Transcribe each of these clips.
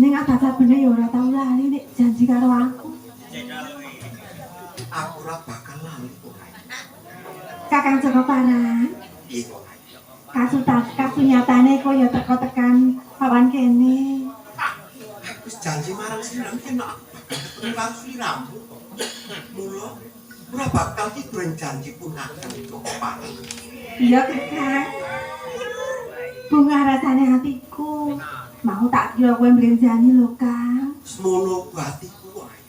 Ning adat sabene ya ora tau lali nek janji karo aku. Aku ora bakal lali kok. Kakang Joko Paran, Piye kok? Kasunyatane kok ya teko tekan papan kene. Aku wis janji marang sliramu yen aku bakal ketemu karo sliramu kok. Mula ora bakal kidung janji pun Kakang Joko Paran. Iya, Kakang. Bunga rasane atiku. Mau tak kira kowe mblenjani lho, Kang. Semono uga atiku wae.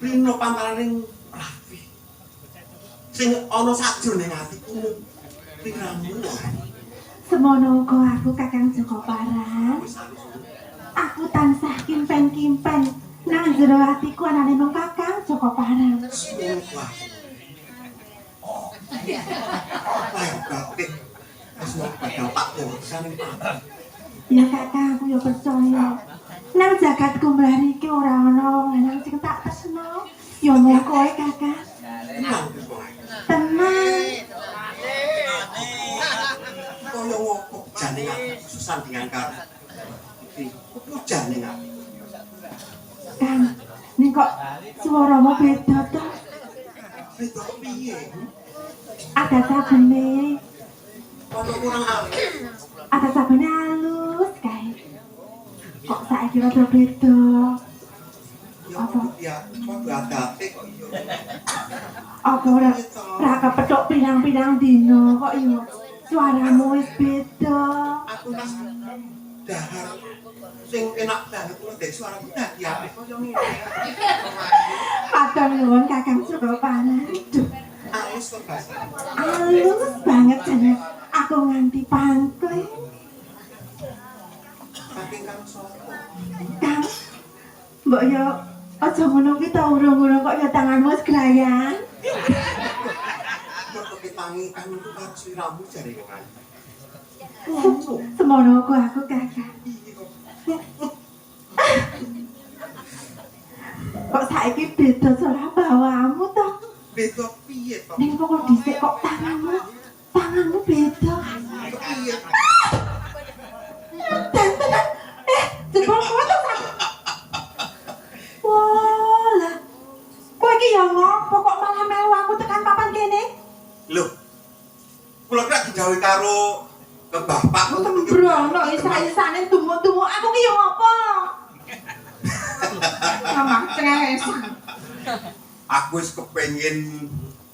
Rino pantaraning Raffi. Sing ana sajroning atiku sliramu wae. Semono uga aku, Kakang Joko Paran. Wis halus. Aku tansah kimpen-kimpen nang jero atiku anane mung Kakang Joko Paran. Semono uga aku. Lahir batin. Wis mau bakal tak ning pati. Ya Kakang, aku ya percaya. Nang jagat kumblar iki ora ana wong lanang sing tak tresno. Ya mung kowe, Kakang. Tenang wae. Tenang. Kaya ngopo jane aku sesandingan karo putri. Opo jane aku? Kang, ning kok swaramu beda to? Beda piye? Adat sabene, Ana kurang alus. Adat sabene halus kae. Kok saiki rada beda? Ya Apa? Ya padha adate kok iya. Apa ora kepethuk pirang-pirang dina kok ya suaramu wis beda. Aku tas dahar sing enak banget kula dek suaraku dadi apik kaya ngene. Matur nuwun, Kakang Joko Paran. Duh, Alus kok bahasa. Alus banget jane. Aku nganti pangkling. Saking karo sapa? Kang, mbok yo aja ngono kuwi ta, urung-urung kok ya tanganmu wis grayan. Mergo ketangi kang karo sliramu jare kok. Semono uga aku, Kakang. Piye kok? Kok saiki beda suara bawamu to? Beda piye to? Ning pokok dhisik kok tanganmu beda. Piye? Dan tenan. Eh, jebul kowe to sak. Wah, lah. Kowe iki ya ngopo kok malah melu aku tekan papan kene? Lho. Kula kira didhawuhi karo ke bapak ngono iki. Sembrono isa-isane dumuk-dumuk aku ki ya ngopo? Mamah cengengesan. Aku wis kepengin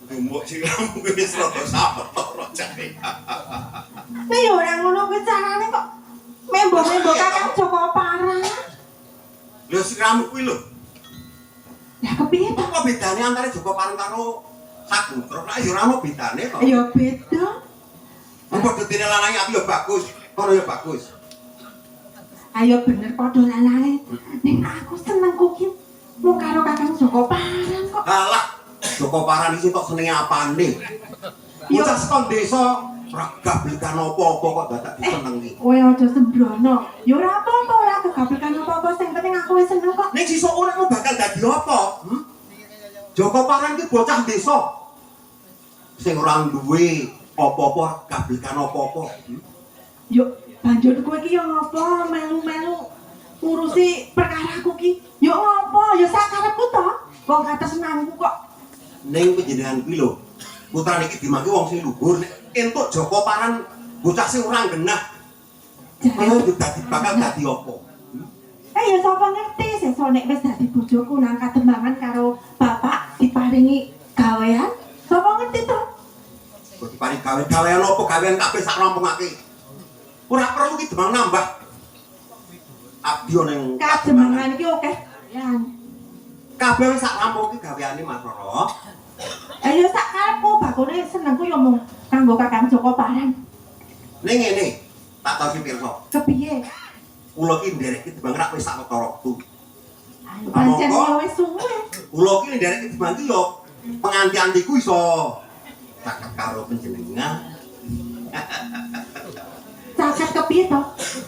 ndumuk sliramu kuwi wis rada sawetara jane. Nek ya ora ngono kuwi carane kok membo-membo Kakang Joko Paran. Lho, sliramu kuwi lho. Lah, kepiye to? Apa bedane antara Joko Paran karo Sagutra? Lah ya ora ono bedane to. Ya beda. Wong padha dene lanange aku ya bagus, kono ya bagus. Ayo bener padha lanange. Ning aku senengku ki mung karo Kakang Joko Paran kok. Halah, Joko Paran iki sing tok senenge apane? Yo. Bocah saka desa ora gablekan apa-apa kok dadak disenengi. Kowe aja sembrono. Ya ora apa-apa, ora kegablekan apa-apa, sing penting aku wis seneng kok. Ning sesuk uripmu bakal dadi apa? Hmm? Joko Paran ki bocah desa sing ora duwe apa-apa, gablekan apa-apa. Hmm? Yo banjur kowe iki yo ngopo melu-melu ngurusi perkaraku ki? Yo ngopo? Ya sakarepku to. Wong katresnanku kok. Ning panjenengan kuwi lho, putrane iki dimangki wong sing luhur, nek entuk Joko Paran bocah sing ora genah, Jare ngono dadi bakal dadi apa? Hmm? Eh, ya sapa ngerti sesuk nek wis dadi bojoku nang kademangan karo bapak diparingi gawean? Sapa ngerti to? Kok diparingi gawe, gawean apa? Gawean kabeh sak rampungake. Ora perlu ki Demang nambah. Abdi ning Kademangan iki akeh gawean. Kabeh wis sak rampung ki gaweane, Mas Roro. Eh, ya sak karepku, bakone senengku ya mung kanggo Kakang Joko Paran. Ning ngene, tak tau si pirsa. Kepiye? Kula ki nderek ki Demang rak wis sak wetara wektu. Ayo pancen ya wis suwe. Kula ki nderek ki Demang ki ya penganti-antiku iso caket karo panjenengan. Caket kepiye to?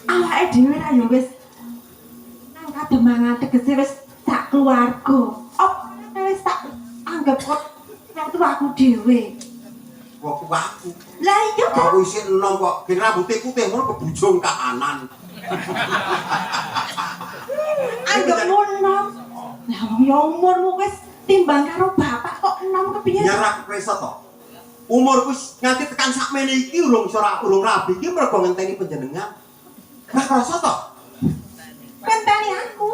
Awake dhewe ra ya wis nang kademangan, tegese wis sak keluarga. Op wis tak anggap kok wong tuaku dhewe. Wong tuaku. Lah iya to. Aku isih enom kok, ben rambute putih ngono kebujung kahanan. Anggapmu enom. Lah wong ya umurmu wis timbang karo bapak kok enom kepiye? Nyerah preso to. Umurku wis nganti tekan sakmene iki urung iso urung rabi iki mergo ngenteni panjenengan. Ora krasa to? Ngenteni aku.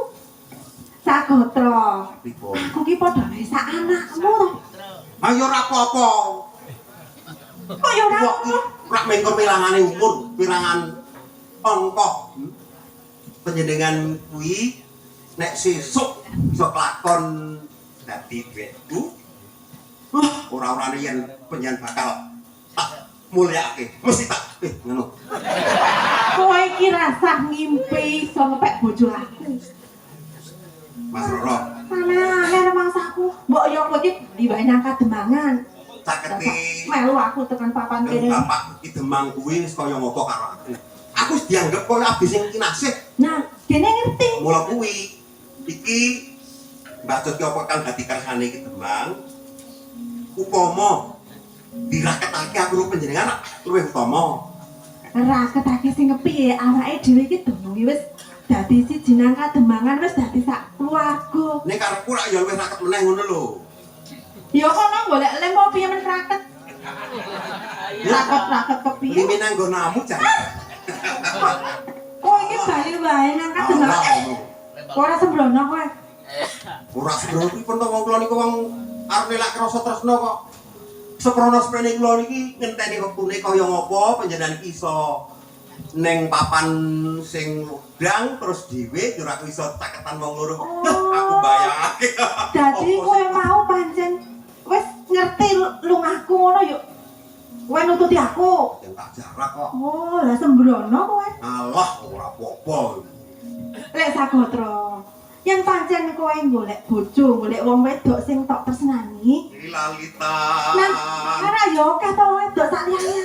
Sagotra. Pripun? Aku ki padha wae sak anakmu to. Ayo ora apa-apa. Kok ya ora Kok apa? ora mengko pirangane umur, pirangan angka. Panjenengan kuwi nek sesuk iso kelakon dadi duwekku. Wah, ora-orane yen panjenengan bakal tak mulyakake. Mesti tak ngono. Kowe iki rasah ngimpi iso ngepek bojo aku. Mas Roro, Mana rumangsaku. Mbok yo kowe iki diwae nang Kademangan. Cakete Melu aku tekan papan kene. Bapak Ki Demang kuwi wis kaya ngopo karo aku. Aku wis dianggep kaya abdi sing kinasih. Nah, kene ngerti. Mula kuwi iki mbacut ki apa kang dadi kersane Ki Demang. Upama diraketake aku karo panjenengan luwih utama. Raketake sing kepiye, awake dhewe iki demung wis dadi siji nang Kademangan, wis dadi sak keluarga. Nek karepku rak ya luwih raket meneh ngono lho. Ya kono golek lem apa piye men raket? Raket-raket kepiye? Lime nang nggonamu jan. Kowe iki bali wae nang Kademangan. Ora ngomong. Kowe ora sembrono kowe. Ora sembrono pripun to, wong kula niku wong arep nelak krasa tresna kok. Seprono sprene kula niki ngenteni wektune kaya ngopo panjenengan iki iso ning papan sing lodang terus dhewe ya ora iso caketan wong loro. Oh. Aku bayangake. Dadi Apa kowe sih? Mau pancen wis ngerti lungahku ngono yo. Kowe nututi aku. Yen tak jarak kok. Oh, lah sembrono kowe. Alah, ora apa-apa. Lek Sagotra, yen pancen kowe golek bojo, golek wong wedok sing tok tresnani, Lalita. nah, ora yo akeh to wedok sak liyane.